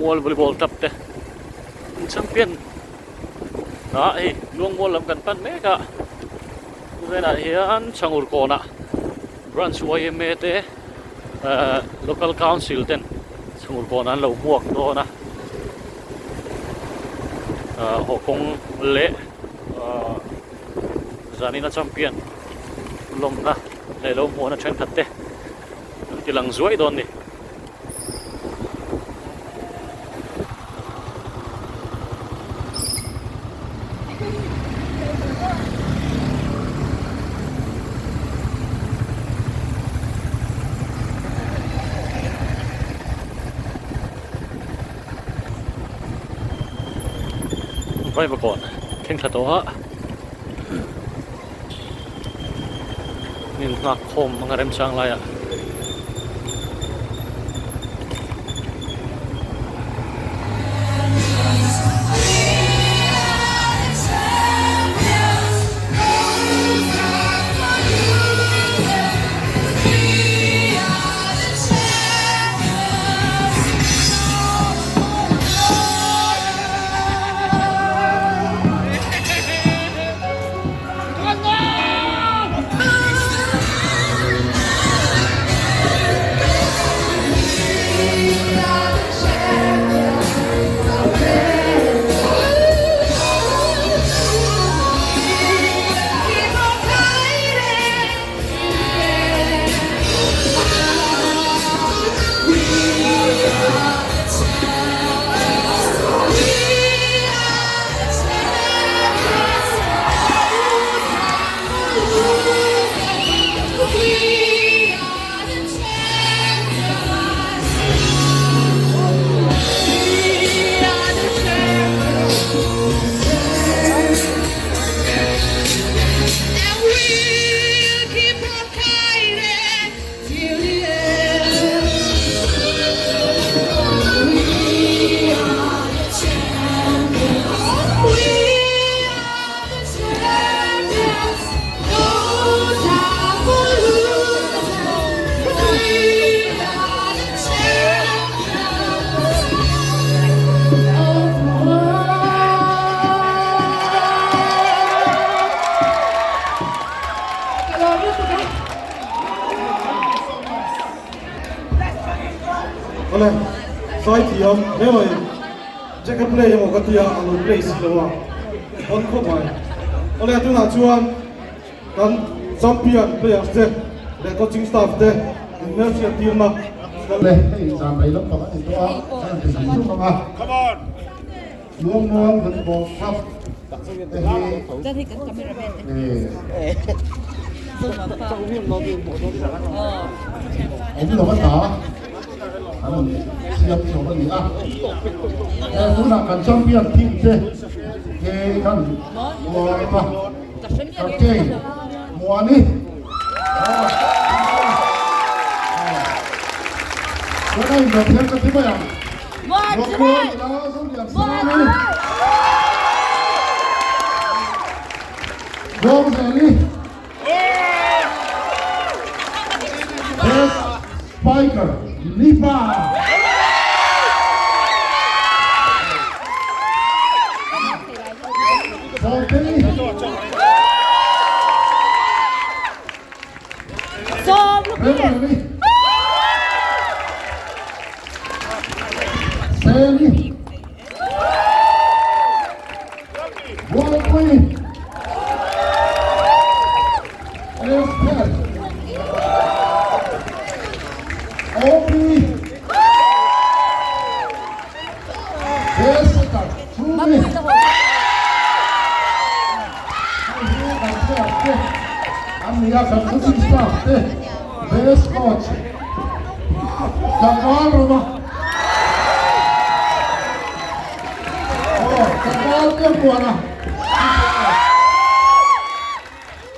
Luangmual volleyball club te an champion ah hei Luangmual lam kan pan mek a tunah hian Chhangur kawnah branch yma te ahh local council ten Chhangur kawnah an lo hmuak dawn a ahh haw kawng leh ahh zanina champion lawmna leh lo hmuhna thenkhat te an ti lang zuai dawn a ni. Vaivakawn thleng thla tawh a hnim nghak khawm anga remchang laiah. Awle, zaithiam hle mai. Jack a play emaw ka tia a lo play si lo a, hawn khawp mai. Awle, tunah chuan kan champion players te leh coaching staff te inhmelhriat tirna kan. Awle, hei zan rei lampang a ni tawh a, kan ti zung zung ang a. Muangmuang volleyball club te hi awm lo a ta an rawn siam chho a ni a. He tunah kan champion team te ke kan uar a, captain Muani Tunah inbawh ka ti mai ang. Best Spiker Lipa. Seni Bualpui Esther Opi Jessica Chumi An nia kan coaching staff te best coach Tlangval Roma Aw Tlangval Biakmuana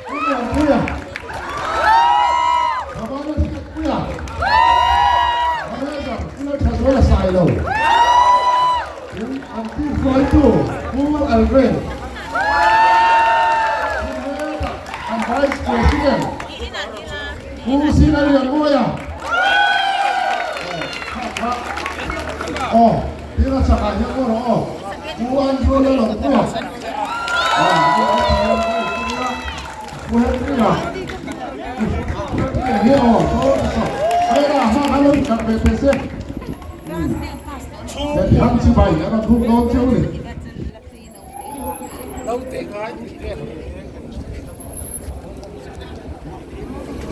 Pu Muanpuia Tlangval Hriatpuia Manager Pu Lalthazuala Sailo Tin an team hruaitu Pu Alren An Vice President Pu Sinalianmawia Aw. Tin a chakah hian aw rawh aw, Pu Andrew Lalawmpuia, Pu Andrew Lalawmpuia, Pu Henry-a, Pu Henry-a hi aw, saw saw, hei lah hma khan lo inkhat ve teh se. Heti han chibai a rawn huk dawn cheu ni.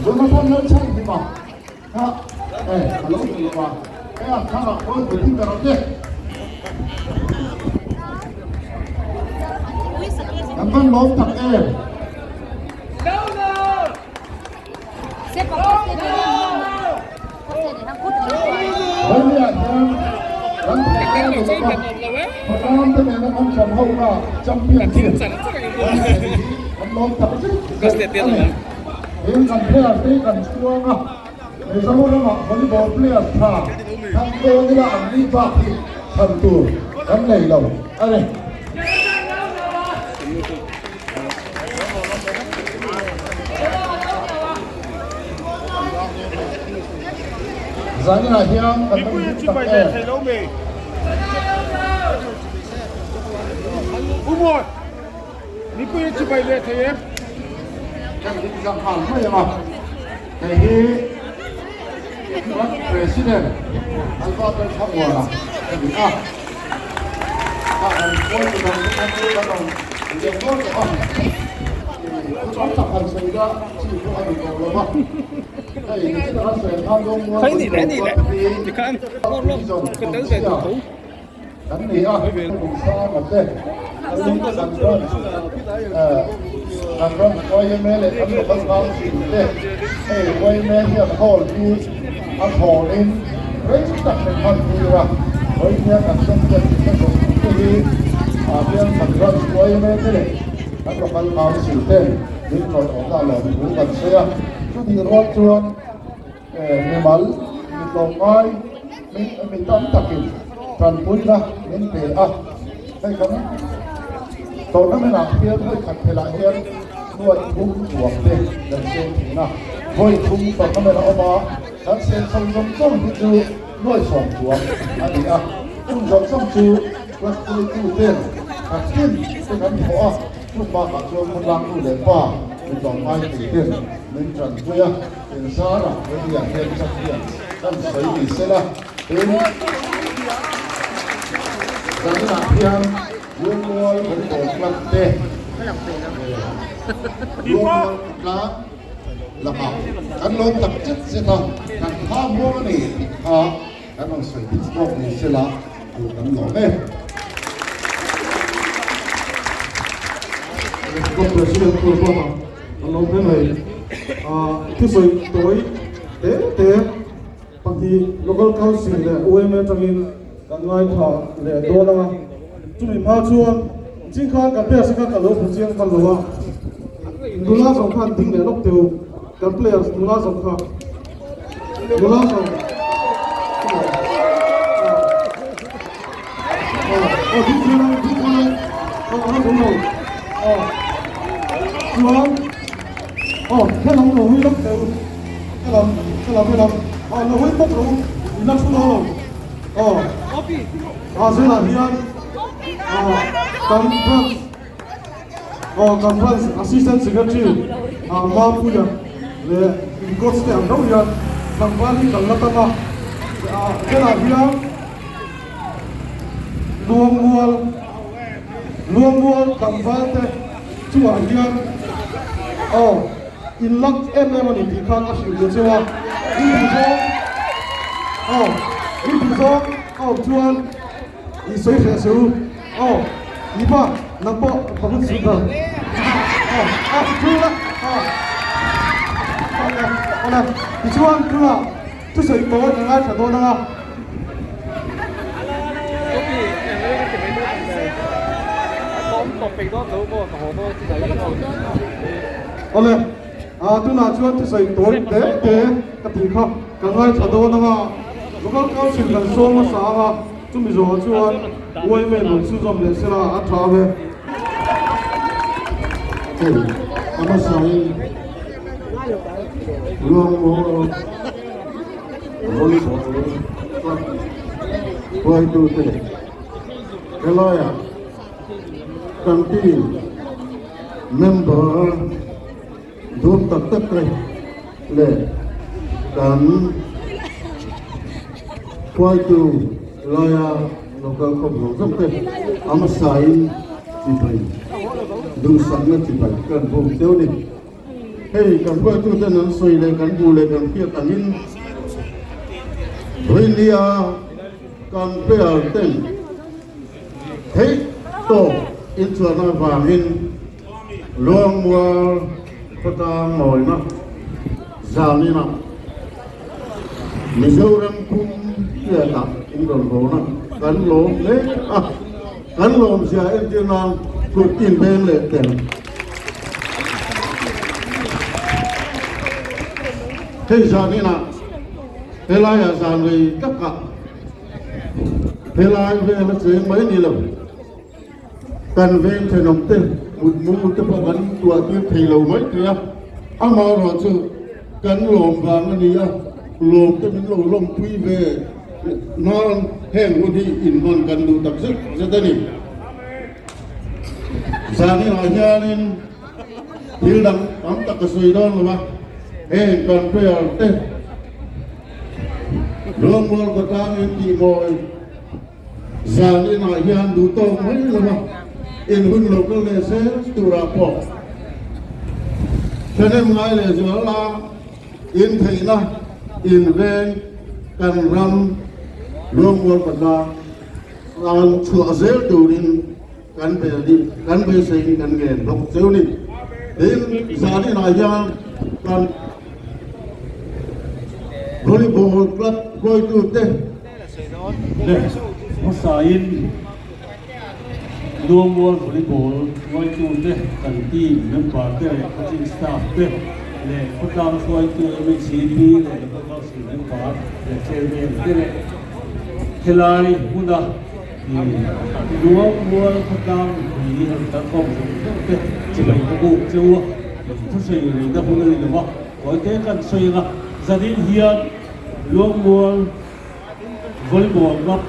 Jonathan Lalchhanhima kha e a lo hmu lo a, hei a thlarah pawh pui ber ang che. Kan van lawm tak em? Hawlliah hian kan thei dawn lo va, khawtlang te nena kan ṭan ho kha champion team kan nei hi kan lawm tak zet zet a ni. Tin, kan player te hi kan chhuang a, Mizoramah volleyball players tha thlang dawn ila an nih bak hi chhan tur kan nei lo a ni. Zaninah hian kan lo hlim tak em? Kan hlim tlang nghal mai ang a, hei hi kan President Alva Lalthlamuana a ni a. Vawi hian an champion tihna zawng zawng te hi ah hian kan ram yma te leh kan local council ten min rawih awmna a lawm thu kan sawi a, chutih rual chuan mimal mi tlawmngai mi tam takin tanpuina min pe a, hei kan tournament ah hian vawi khat phelh ah hian nuaih thum chuang te kan seng thin a, vawi thum tournament a awm a, kan seng chho zawng zawng hi chu. Nuai sawm chuang a ni a, chung zawng zawng chu class hruaitu ten kan tin te kan thawh a, chung bakah chuan khawtlang nu leh pa mi tlawmngai thei ten min tanpui a, inzarah Ready-ah hian champion kan sawi ni sela, tin zaninah hian Lungmual Volleyball Club te Lungmual khawtlang Lakah kan lawm tak zet zet a, kan hma muang a ni tih kha kan rawn sawi dik zawk ni sela chu kan lawm e. Club President tur pawh a lawm hle mai. Thusawi tawi te te pahnih Local Council leh UMA atangin kan ngaithla leh dawn a. Chumi hma chuan chingkhan kan players kha ka lo hmu chiang hman lo a, nula zawng khan ding leh lawk teh u, kan players nula zawng kha, nula zawng aw ding thei lo, ding thei lo, aw a la zo lo, aw chuan aw helam lo hui lawk teh u, helam helam helam, aw lo hui bawk lo u, in la thu dawn lo, aw. Ah zela hian ah kan branch aw kan branch assistant secretary ah Mampuia leh in coach te ang deuh hian tlangval hi kan la tam a ah zela hian Luangmual Luangmual tlangval te chungah hian aw in luck em em a ni tih khan a hrilh duh cheu a in duh zawng aw in duh zawng A awm chuan i sawi hreh se u. Aw, i pa, nang pawh ka hun suh ber. Aw, a thu la. Aw, awle, tichuan tunah thusawi tawn a ngaithla dawn ang a. Awle, tunah chuan thusawi tawn te te ka tih kha. Ka ngaithla dawn ang a, Local Council kan sawm hmasa ang a, chumi zawhah chuan yma rawn chhunzawm leh sela a tha ve. Hei a hmasain Luangmual Volleyball Club hruaitute leh. Helaiah kan team member dum tak tak te leh kan hruaitu laia local khawp zawng zawng te a hmasain chibai duhsakna chibai kan bawm teuh a ni. Hei kan hruaituten an sawi leh kan hmuh leh kan hriat angin Vawinia kan player ten theih tawk inchuahna avangin Luangmual khawtlang mawina zaninah Mizoram pum hriatah in rawn rawn a, kan lawm hle a, kan lawmzia entir nan kut inbeng leh tel. Hei zan inah helaiah zan rei takah helai vel a cheng mai ni lo. Kan veng thenawm te mutmu te pawh kan tuah tir thei lo mai thei a, amaherawhchu kan lawm vang a ni a, lawm te min lo lawmpui ve nan heng hun hi inhman kan duh tak zet zet a ni. Zaninah hianin thil dang tam tak ka sawi dawn lo a, heng kan prayer te Luangmual khawtlang in tihmawi zaninah hian duh tawk mai lo a, in hun lo kal leh zel turah pawh thahnem ngai leh zual a, in theihna in veng kan ram Luangmual khawtlang An chhuah zel turin kan kan beiseiin kan ngen bawk cheu ni. Tin, zaninah hian kan volleyball club hruaitute leh hmasain Luangmual volleyball hruaitute, kan team member te leh coaching staff te leh khawtlang hruaitu MHCP leh local council member leh chairman te leh Helai hmuna Luangmual khawtlang mipui han kal khawm zawng zawng te chibai ka buk cheu a, thusawi reina hun a ni lo va, tawite kan sawi ang a, zanin hian Luangmual Volleyball Club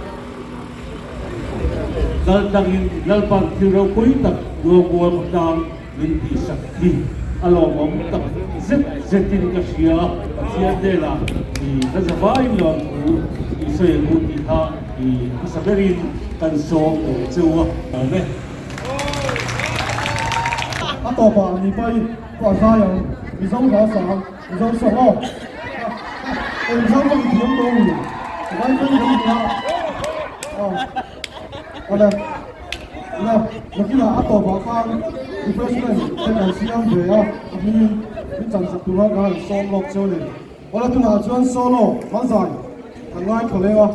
kal tlangin Lalpan thil ropui tak Luangmual khawtlang min tihsak hi a lawmawm tak zet zetin ka hria, Pathian hnenah i ka zavaiin lawmthu i sawi ang u tih kha i hmasa berin kan sawm tur cheu a awm e. A tawpah ni pai pawh a zai ang, Mizo hla sang, Mizo song aw. Mizo tawng thiam tawh ni, vai phei kan ni a. Awle. La, nakinah a tawpah khan refreshment te kan siam ve a, a hmingin min chansak tura kan han sawm lawk cheu a ni. Awle tunah chuan solo hmanzai kan ngaithla leng a.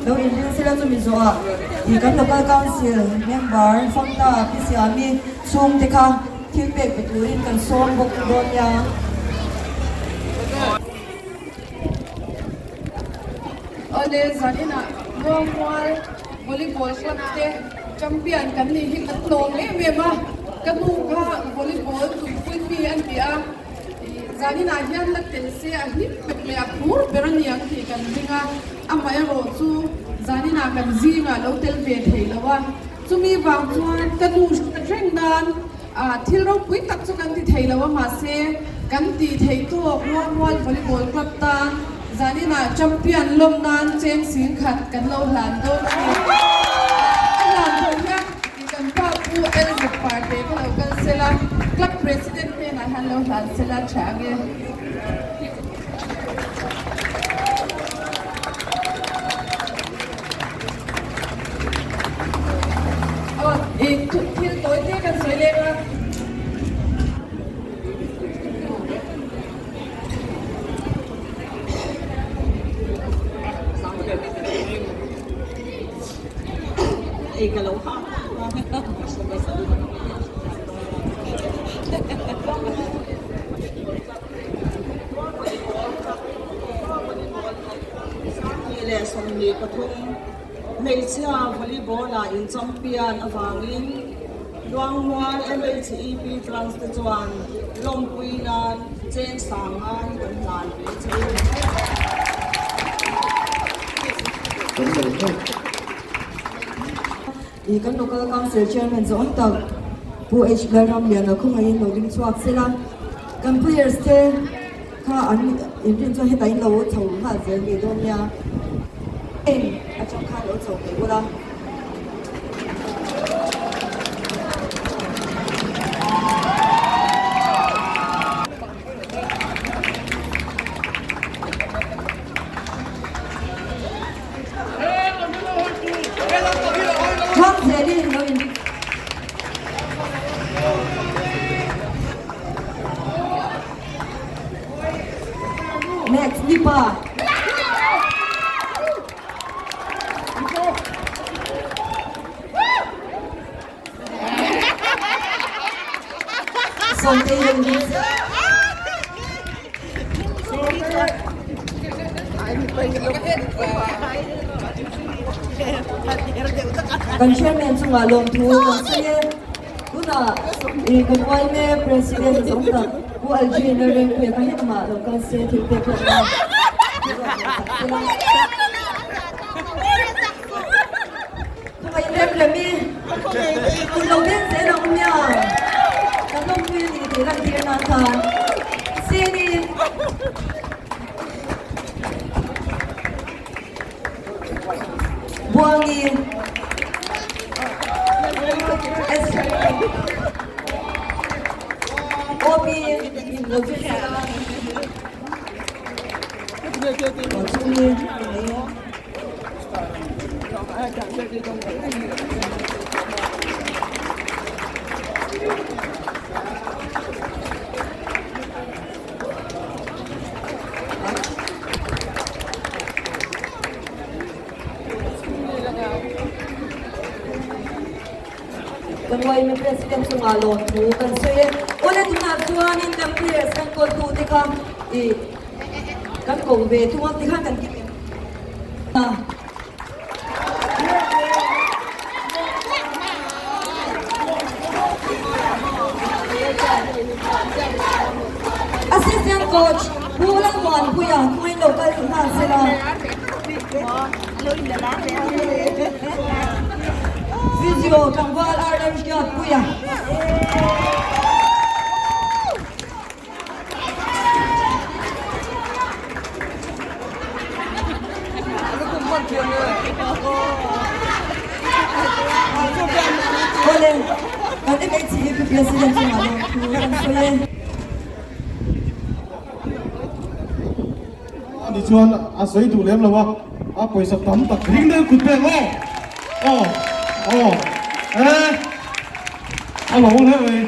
Lo inring sela chu mizoah tih kan Local Council member Famta Pi Siami chhungte kha thil pek pe turin kan sawm bawk dawn nia. Awle zaninah Muangmual Volleyball Club te champion kan nih hi kan lawm em em a, ka nu kha volleyball tuipui mi a ni a, zaninah hian la tel se a hlim ber leh a phur ber a ni ang tih kan ring a, amaherawh chu zaninah kan zingah lo tel ve thei lo a, chumi vang chuan ka nu reng nan thil ropui tak chu kan ti thei lo a, mahse kan tih theih tawk Muangmual Volleyball Club tan Zaninah champion lawm nan cheng sing khat kan lo hlan dawn a ni. A hlan pawh hian kan pa Pu Elzuk Parte kha lo kal sela, club president hnenah hian lo hlan sela tha ang e. Aw, i thil tawi te kan sawi leng a. Hmeichhia volleyball ah in champion avangin Luangmual MHEP branch te chuan lawmpui nan cheng sang ngai kan hlan ve che u. I kan Local Council Chairman zawng tak Pu H Lalramliana khawngaihin lo ding chhuak sela, kan players te kha an inrin chuan hetah in lo chho nghal zel ngei dawn nia, eng atang khan lo chho ngei ula. Next, Nipa. Sawmtei lo in Kan chairman chungah lawmthu kan sawi e. Tunah i kan YMA President zawng tak Pu Algin Lalrengpuia kha hetah lo kal se thil pek hlawk a. Khawngaih rem rem i kut lo beng zel ang nia kan lawmpui a ni tih lantir nan khan Seni Buangi. Trophy in lo zir sela. Chumi Kan YMA President chungah lawmthu kan sawi e. Awle tunah chuanin kan players kan kawltu te kha ih kan ko ve thung a tikhan kan ti a. Assistant coach Pu Lalmuanpuia khawngaih lo kal nghal sela. Physio tlangval RM Hriatpuia. Awle, kan MHCEP President chungah lawmthu kan sawi e. Ani chuan a sawi duh lem lo a, a pawisa tam tak ring deuh kut pek aw aw aw e a lo hle mai.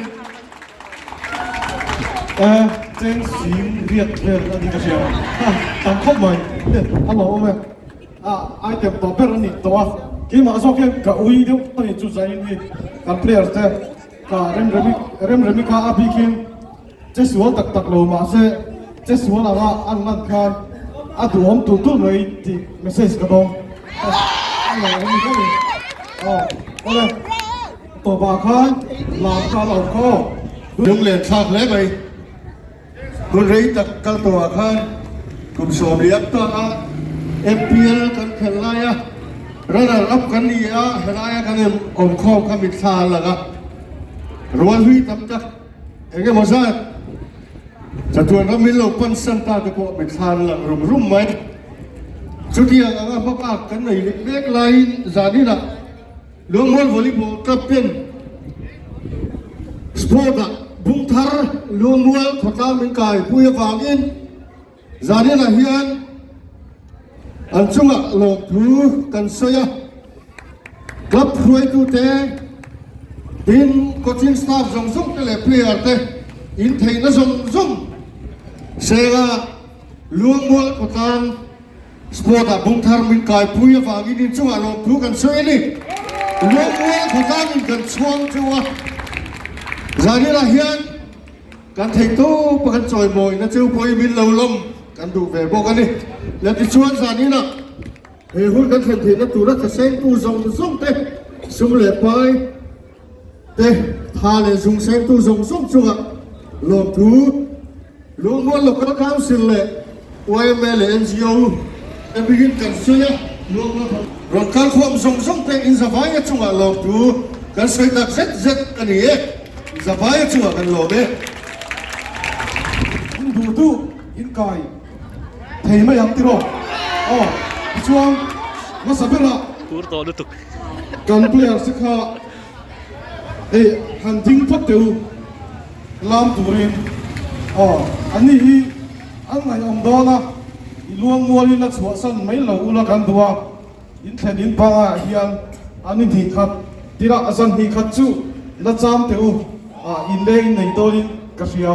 E cheng sing riat vel a ni ka hria a, tam khawp mai a lo awm e. A item tawh ber a ni tawh a, keimah zawk hian ka ui deuh a ni chu zain hi kan players te ka remremi remremi kha a bikin che sual tak tak lo mahse che sual anga an lan khan a duhawm tul tul mai tih message ka dawng a lo awm ni ka ni. Aw awle. Tawpah khan lam kha a awm kha aw. Lunglen thlak hle mai. Hun rei tak kal tawhah khan kum 90 ta a MPL kan khelh lai a, runner up kan ni a, helaia kan awm khawm kha mitthla a lang a, rual hlui tam tak eng emaw zat chatuan ram min lo pan san ta te pawh mitthla an lang rum rum mai. Chutiang anga hmabak kan nei leh mek laiin zaninah Luangmual Volleyball Club ten Sport ah bung thar Luangmual khawtlang min kai pui avangin zaninah hian an chungah lawmthu kan sawi a. Club hruaitute tin coaching staff zawng zawng te leh player te in theihna zawng zawng senga Luangmual khawtlang Sport ah bung thar min kaipui avangin inchungah lawmthu kan sawi a ni. Luangmual khawtlangin kan chhuang cheu a, Zanirah hian kan theih tawp a kan chawimawina cheu pawhin min lo lawm kan duh ve bawk a ni. Le tichuan Zaninah he hun kan thlen theihna tura thasengtu zawng zawng te sum leh pai te tha leh zung sengtu zawng zawng chungah lawmthu Luangmual Local Council leh yma leh ngo te hmingin kan sawi a, Luangmual rawn kal khawm zawng zawng te in zavaia chungah lawmthu kan sawi tak zet zet a ni e, in zavaia chungah kan lawm e. In duh duh in kai thei mai ang tiraw? Aw, tichuan hmasa berah Tur tawh lutuk. Kan players te kha hei han ding phawt teh u lam turin aw an ni hi an ngaihawm dawn a, i luang mualin a chhuahsan mai lo ula kan duh a, in thlen in bangah hian an inhnih khat tirah a zan hnih khat chu la cham teh u ah inleng in nei dawnin ka hria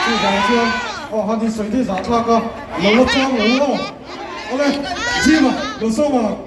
chuvang chuan aw han insawi te zahthlak a lo la cham lo u aw awle Jim-a lo sawm ang.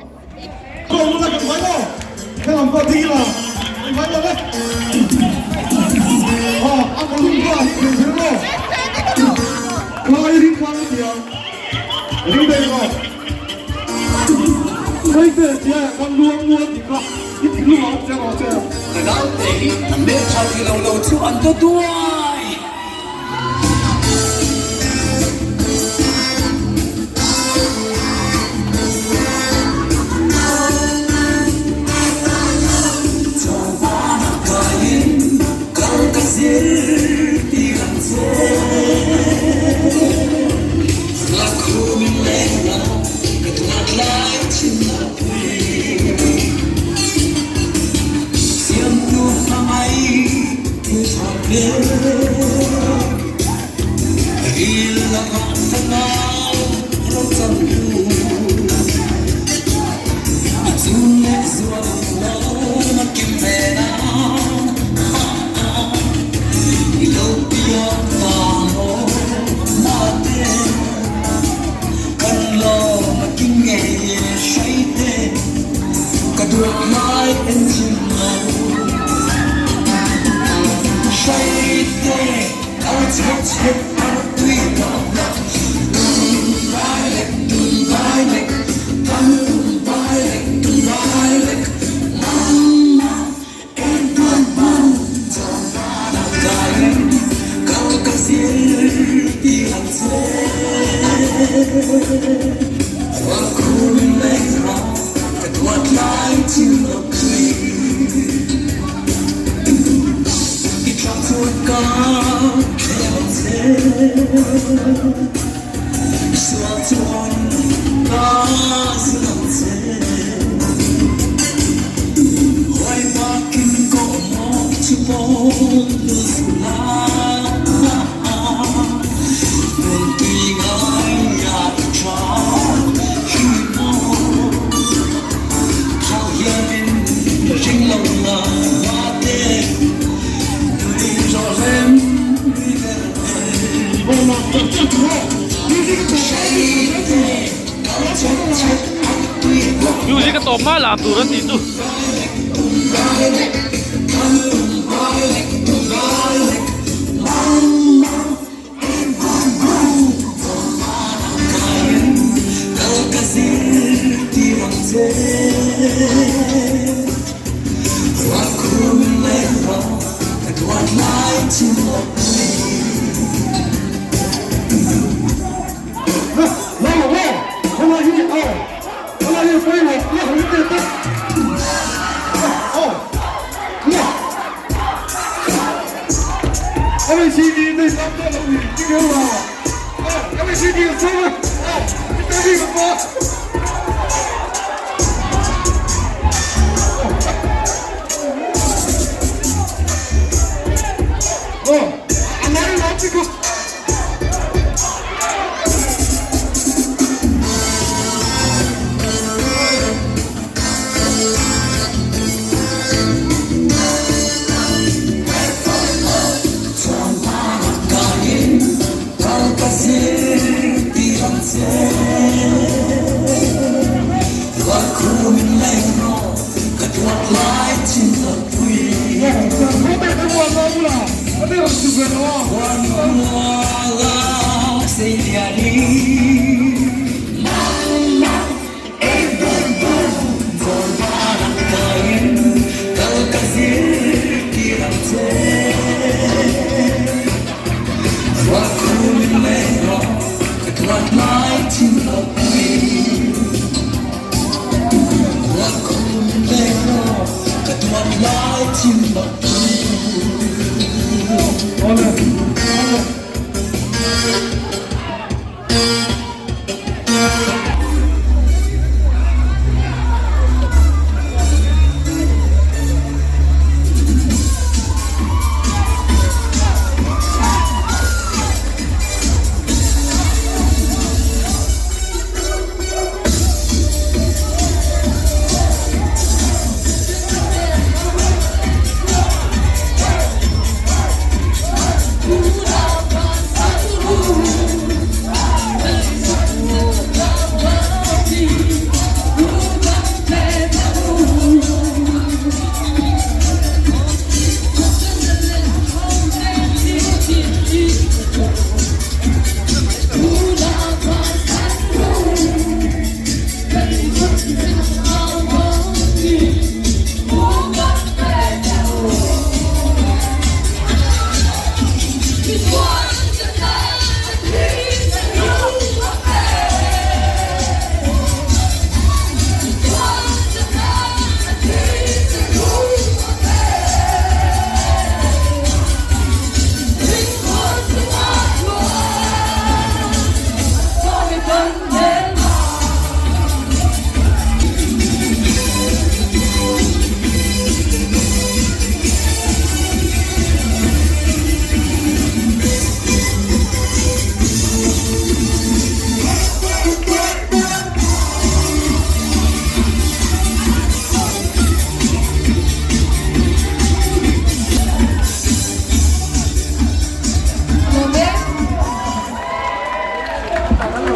Music a tawp hma lam tur an tih chu.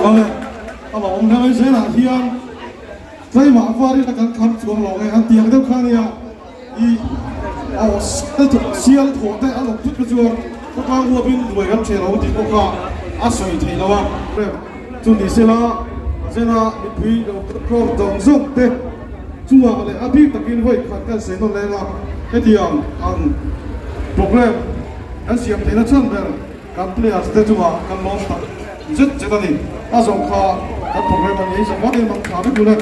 Awle, a lo awm hle mai zelah hian tleimah varin a kan kham chuang lo nge han tiang deuh kha nia i aw sial thawh te a lawm thut kha chuan. Khawtlang huapin ruai kan ṭheh lo tih pawh kha a sawi theih lo a. Chu ni sela, zela mipui lo khawm zawng zawng te chungah leh a bik takin vawi khat kan sawi nawn leng a, hetiang ang programme kan siam theihna chhan ber kan players te chungah kan lawm tak zet zet a ni. A zawng kha kan programme a ni, zawng em ang tha vek ule.